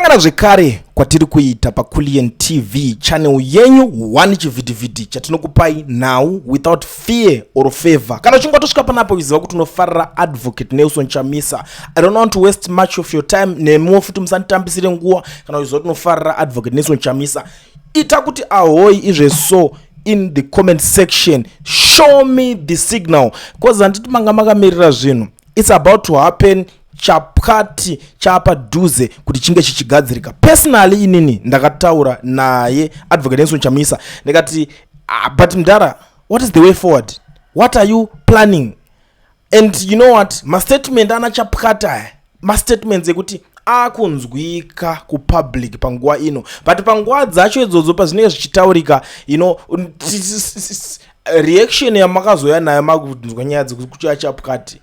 Kusangana zvekare kwatiri kuita paCulian TV channel yenyu one chivhitivhiti chatinokupai nhau without fear or favor. Kana uchinge watosvika panapo uchiziva kuti unofarira Advocate Nelson Chamisa, I don't want to waste much of your time. Nemiwo futi musanditambisire nguva. Kana uchiziva kuti unofarira Advocate Nelson Chamisa, ita kuti ahoi izve so in the comment section, show me the signal, cause handiti manga makamirira zvinhu. It's about to happen. Chapwati chapadhuze kuti chinge chichigadzirika. Personally, inini ndakataura naye Advocate Nelson Chamisa, ndikati, "Ah, but mdara, what is the way forward? What are you planning?" And you know what? Mastatement ana Chapwati aya, mastatements ekuti akunzwika kupublic panguva ino, but panguva dzacho idzodzo pazvinenge zvichitaurika, reaction yamakazoya nayo makunzwa nyaya dzekuti Chapwati,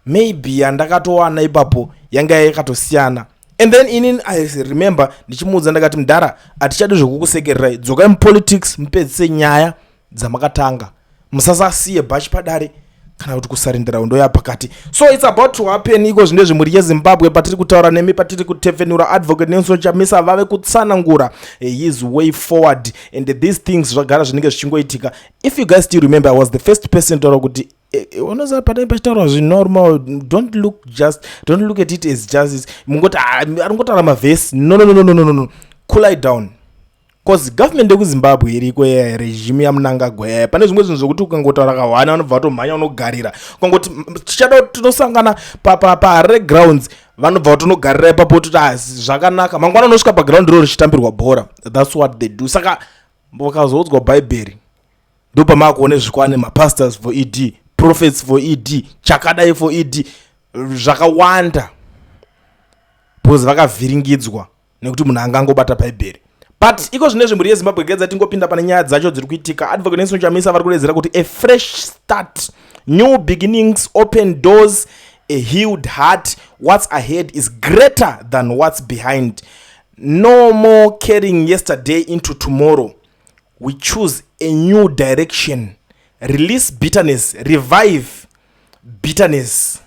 maybe yandakatowana ipapo yanga yakatosiyana. And then inini, I remember ndichimuudza, ndakati, "Mudhara, hatichadi zvekukusekererai. Dzokai mupolitics, mupedzise nyaya dzamakatanga. Musasasiye bhachi padare kana kuti kusarindira hondo yapakati." So it's about to happen iko zvino zvemhuri yeZimbabwe. Patiri kutaura nemi, patiri kutefenura, Advocate Nelson Chamisa vave kutsanangura his way forward, and these things zvagara zvinenge zvichingoitika. If you guys still remember, I was the first person taura kuti unoziva panenge pachitaurwa zvinormal, don't look, just don't look at it as just mungoti, "Ah, ari ngotaura mavhesi." No, no, no, no, no, no, no. Cool it down, cause government yekuZimbabwe iriko, regime yaMnangagwa yaya, pane zvimwe zvinhu zvokuti ukangotaura kahwana, vanobva vatomhanya unogarira. Ukangoti tichada tinosangana paHarare Grounds, vanobva vatonogarira ipapo, toti, "Ah, zvakanaka." Mangwana unosvika paground roro richitambirwa bhora. That's what they do. Saka vakazoudzwa Bhaibheri, ndopamakuone zvikwane mapastors for ED, prophets for ED, chakadai for ED, zvakawanda, because vakavhiringidzwa nekuti munhu angangobata Bhaibheri. But iko zvino zvemhuri yeZimbabwe, gedza tingopinda pane nyaya dzacho dziri kuitika. Advocate Nelson Chamisa vari kuredzera kuti a fresh start, new beginnings, open doors, a healed heart. What's ahead is greater than what's behind. No more carrying yesterday into tomorrow. We choose a new direction. Release bitterness, revive bitterness.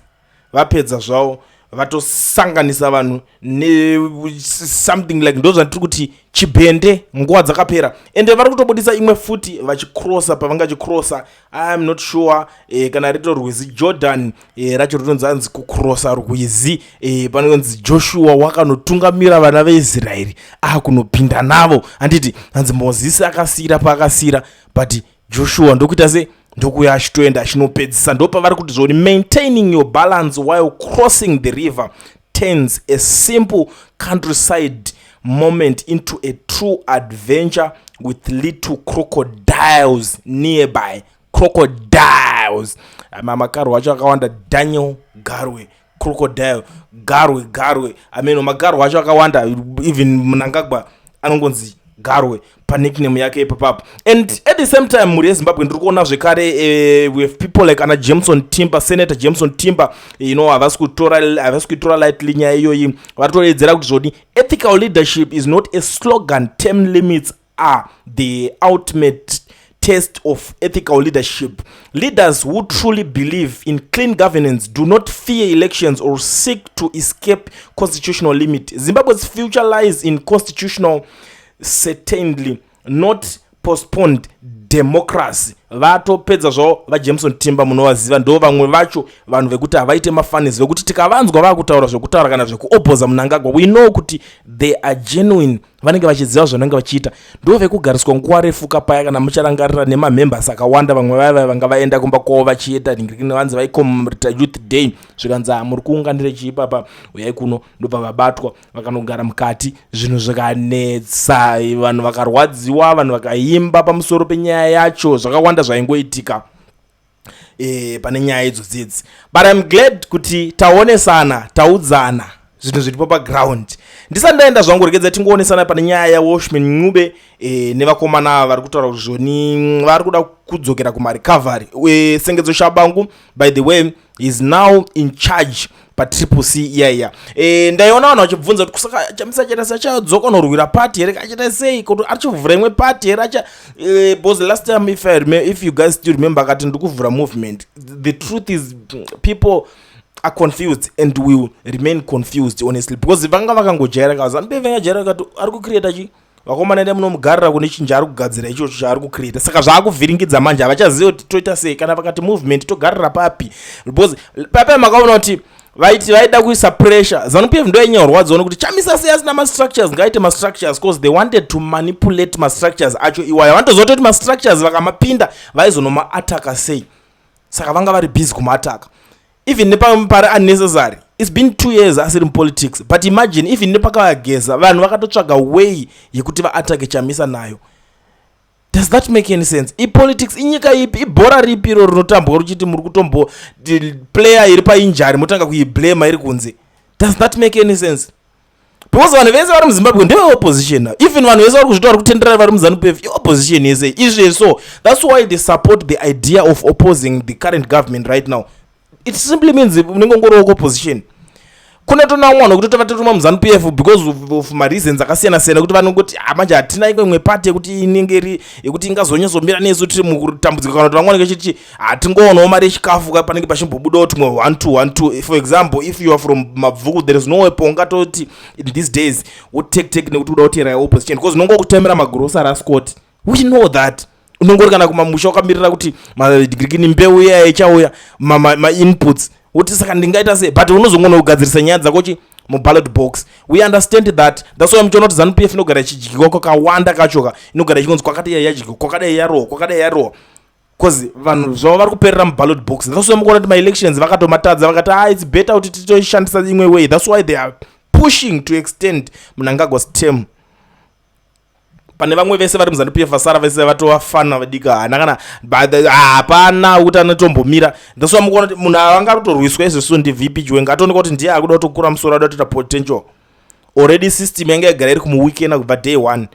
Vapedza zvavo, vatosanganisa vanhu nesomething like ndo zvandiri kuti chibhende. Nguva dzakapera, ende vari kutobudisa imwe futi vachikrosa pavangachikrosa. I am not sure kana rito rwizi Jordan racho rinonzi anzi kukrosa rwizi panonzi Joshua wakanotungamira vana veIsraeri akunopinda navo. Handiti hanzi Mozisi akasiyira paakasiyira, but Joshua ndokuita se ndokuya achitoenda achinopedzisa. Ndopavari kuti zvoni maintaining your balance while crossing the river turns a simple countryside moment into a true adventure with little crocodiles nearby. Crocodiles, makarwe acho akawanda. Daniel Garwe, crocodile, Garwe, Garwe, ameno magarwe acho akawanda. Even Mnangagwa anongonzi Garwe panickname yake ipapapo. And at the same time, mhuri yeZimbabwe, ndiri kuona zvekare we have people like ana Jameson Timber, Senator Jameson Timber. Havasi kuitora lightly nyaya iyoyi. Vari kutoredzera kuti zvoni ethical leadership is not a slogan. Term limits are the ultimate test of ethical leadership. Leaders who truly believe in clean governance do not fear elections or seek to escape constitutional limit. Zimbabwe's future lies in constitutional certainly, not postponed democracy. Vatopedza zvavo vaJameson Timber. Munovaziva, ndo vamwe vacho vanhu vekuti havaite mafunnies, vekuti tikavanzwa vaakutaura zvekutaura kana zvekuopoza Mnangagwa, we know kuti they are genuine, vanenge vachiziva zvanenge vachiita. Ndo vekugariswa nguva refu kapaya, kana mucharangarira, nemamembers akawanda. Vamwe vaya vanga vaenda kumba kwavo vachiita vanzi vaikomrita Youth Day, zvikanzi, "Muri kuunganire chiipapa? Uyai kuno." Ndobva vabatwa, vakanogara mukati. Zvinhu zvikanetsa, vanhu vakarwadziwa, vanhu vakaimba pamusoro penyaya yacho. Zvakawanda zvaingoitika pane nyaya idzo dzidzi. But I'm glad kuti taonesana, taudzana zvinhu zviripo paground. Ndisati ndaenda zvangu, regedza tingoonesana pane nyaya yaWelshman Ncube nevakomana vari kutaura kuti zvoni vari kuda kudzokera kumarecovery. Sengezo Tshabangu, by the way, is now in charge paTriple C iyaiya. Ndaiona vanhu vachibvunza kuti kusaka Chamisa chaita sachadzoka unorwira party here, achaita sei, kuti achivhura imwe party here acha because last time, if you guys still remember, akati, "Ndiri kuvhura movement." The truth is, people are confused and will remain confused, honestly, because vanga vakangojaira ka. ZANU PF yangajaira kati ari kucreata chi vakomana, ende munomugarira kune chinhu chaari kugadzira ichocho chaari kucreata. Saka zvaakuvhiringidza manje, havachazivi kuti toita sei. Kana vakati movement, togarira papi? Because papa makaona kuti vaiti vaida kuisa pressure. ZANU PF ndo yainyorwadziwa nekuti Chamisa sei asina mastructures, ngaite mastructures, because they wanted to manipulate mastructures acho iwayo. Vanotozoti kuti mastructures vakamapinda, vaizonomaataka sei? Saka vanga vari busy kumaataka even nepari unnecessary. It's been 2 years asiri mupolitics, but imagine, even nepakavageza, vanhu vakatotsvaga way yekuti vaatake Chamisa nayo. Does that make any sense? Ipolitics inyika ipi, ibhora ripi iro rinotambwa ruchiti muri kutombo player iri painjury, motanga kuiblama iri kunze? Does that make any sense? Because vanhu vese vari muZimbabwe ndeveopposition. Even vanhu vese vari kuzvita, vari kutenderera, vari muZANU PF, iopposition yese izve. So that's why they support the idea of opposing the current government right now. It simply means unenge ungoriwo kuopposition. Kune tona umwe vanhu wekuti vatotuma muZANU PF because of mareasons akasiyana siyana, kuti vanongoti, "Ah, manje hatina imwe party yekuti inenge iri yekuti ingazonyatsomira nesu tiri mukutambudzika." Kana kuti vamwe vanenge chiti, "Hatingoonawo mari yechikafu ka, panenge pachimbobudawo tumwe 1 2 1 2." For example, if you are from Mabvuku, there is no way paungatoti in these days wotake take nekuti uda kuteera opposition, because unonge kutemera magrosari aScott. We know that unongori kana kumamusha wakamirira kuti madigirikini mbeu iya ichauya, mainputs, kuti saka ndingaita sei? But unozongona kugadzirisa nyaya dzako chi muballot box. We understand that. That's why muchiona kuti ZANU PF inogara ichidyiwa kwakawanda kachoka, inogara ichingonzi kwakati yadyiwa, kwakadai yarohwa, kwakadai yarohwa, because vanhu zvavo vari kuperera muballot box. That's why mukuona kuti maelections vakatomatadza, vakati, "Ah, it's better kuti titoshandisa imwe way." That's why they are pushing to extend Mnangagwa's term. Pane vamwe vese vari muZANU PF vasara vese vatovafana vadika, hana kana hapana kuti anotombomira. That's why mukuona kuti munhu avangatorwiswa izvozvo ndiVP Chiwenga. Atooneka kuti ndiye akuda kutokura musoro, ada kutoita potential. Already system yanga yagara iri kumuweekena kubva day one.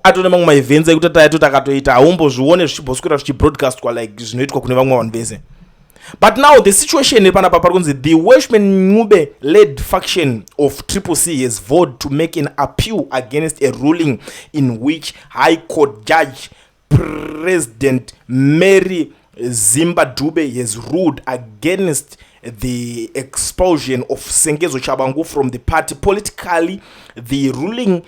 Atone mamwe maevents ekuti taitoti akatoita, haumbozvione zvichimboswera zvichibroadcastwa like zvinoitwa kune vamwe vanhu vese. But now the situation iri panapa, pari kunzi the Welshman Ncube led faction of Triple C has vowed to make an appeal against a ruling in which High Court Judge President Mary Zimba Dube has ruled against the expulsion of Sengezo Tshabangu from the party. Politically, the ruling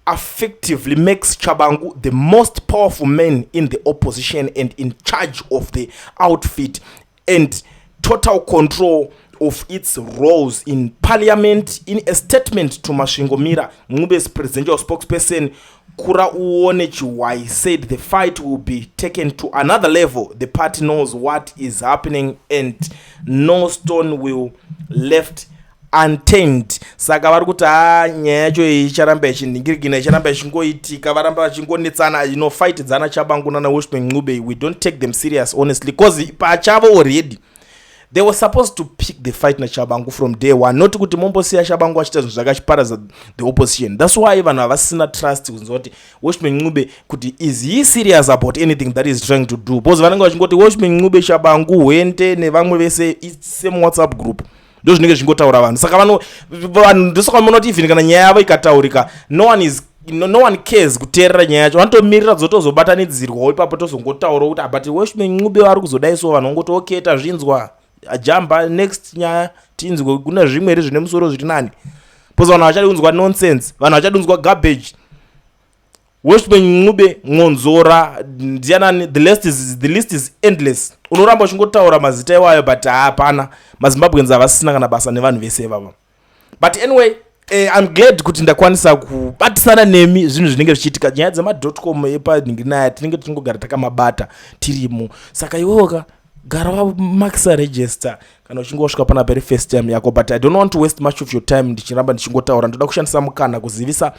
effectively makes Tshabangu the most powerful man in the opposition and in charge of the outfit and total control of its roles in parliament. In a statement to Masvingo Mirror, Ncube's presidential spokesperson Kurauone Chihwayi said the fight will be taken to another level. The party knows what is happening and no stone will left unturned. Saka vari kuti, ha, nyaya yacho iyi icharamba ichinhingirikina, icharamba ichingoitika, varamba vachingonetsana, fight dzana Tshabangu nana Welshman Ncube. We don't take them serious, honestly, because pachavo already they were supposed to pick the fight naTshabangu from day one, not kuti mombosiya Tshabangu achiita zvinhu zvakachiparadza the opposition. That's why vanhu havasina trust kunzwa kuti Welshman Ncube, kuti is he serious about anything that is trying to do? Because vanenge vachingoti Welshman Ncube, Tshabangu, Hwende nevamwe vese, same WhatsApp group, ndo zvinenge zvichingotaura vanhu. Saka vano vanhu, ndosaka muona kuti even kana nyaya yavo ikataurika, no one cares kuteerera nyaya yacho. Vanotomirira dzotozobatanidzirwawo ipapo, tozongotaurawo kuti, "Ah, but Welshman Ncube vari kuzodai." So vanhu vongoti, "Okay, tazvinzwa, jamba next nyaya tinzwe kuna zvimwe here zvine musoro zviri nani?" Because vanhu havachadi kunzwa nonsense, vanhu havachadi kunzwa garbage. Welshman Ncube, Mwonzora, ndianani, the list is endless. Unoramba uchingotaura mazita iwayo, but hapana, maZimbabweans havasisina kana basa nevanhu vese ivava. But anyway, I'm glad kuti ndakwanisa kubatisana nemi zvinhu zvinenge zvichiitika, nyaya dzemadotcom epanhingirinaya tinenge tichingogara takamabata tirimo. Saka iwewoka gara wamakisa register kana uchinge wasvika panapa iri first time yako. But I don't want to waste much of your time ndichiramba ndichingotaura. Ndoda kushandisa mukana kuzivisa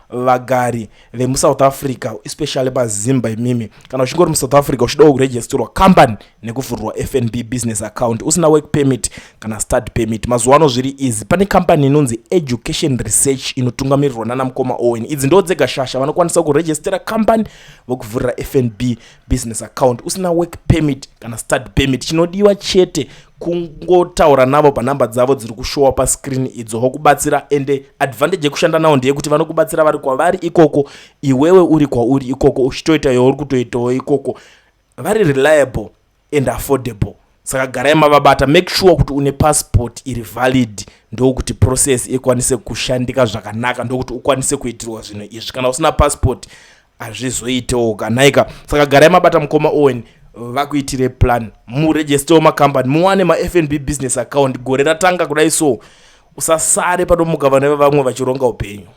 vagari vemuSouth Africa, especially maZimba imimi. Kana uchinge uri muSouth Africa, uchidawo kuregisterwa company nekuvhurirwa FNB business account usina work permit kana study permit, mazuva ano zviri easy. Pane company inonzi Education Research inotungamirirwa nana mukoma Owen. Idzi ndo dzega shasha vanokwanisa kuregistera company, vokuvhurira FNB business account usina work permit kana study permit. Chinodiwa chete kungotaura navo panhamba dzavo dziri kushowa pascreen idzo, vokubatsira. Ende advantage yekushanda navo ndeyekuti vanokubatsira vari kwavari ikoko, iwewe uri kwauri ikoko, uchitoita yauri kutoitawo ikoko. Vari reliable and affordable. Saka garai mavabata, make sure kuti une passport iri valid, ndokuti process ikwanise kushandika zvakanaka, ndokuti ukwanise kuitirwa zvinhu izvi. Kana usina passport, hazvizoitewo kanaika. Saka garai mabata mukoma Owen vakuitire plan, muregistewo makambani, muwane maFNB business account. Gore ratanga kudai, so usasare panomuka vana vevamwe vachironga upenyu.